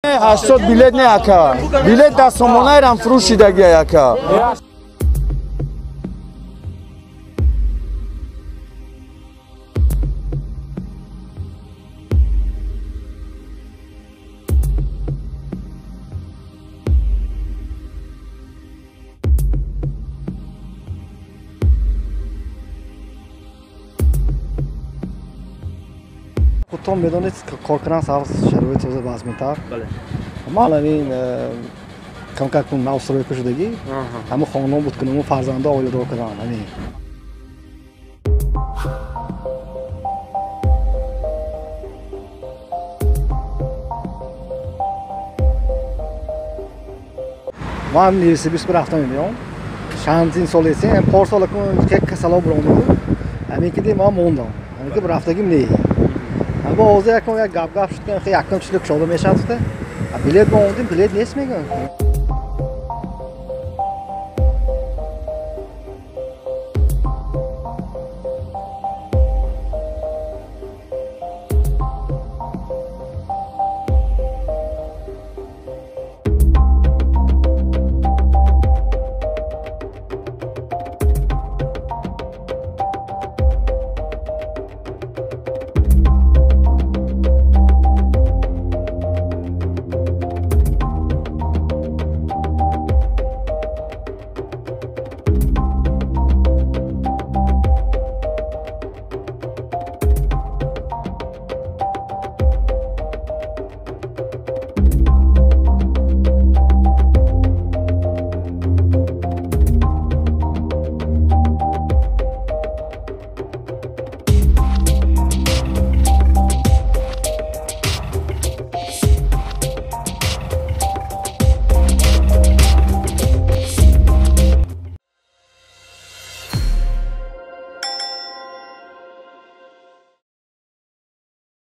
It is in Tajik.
800 билет не ака. Билет да сомонайрам фурӯшидаги ака. Худтон медонед, кор кардан шароити ҳозир вазминтар. Ман ҳамин камкак навстройка шудагӣ, ҳамун хонадон буд кунам, фарзандо оиладор кардам ҳамин. Ман Новосибирск рафтам меём. Чандин сол эсем, порсол касало буромду. Ҳамин ки ман мондам. Ҳамин ки рафтагим не. Бо ҳозир якум як гап-гап шуд, ки якум чизлик кушода мешавад. Билет мо омдем, билет нест мегӯям.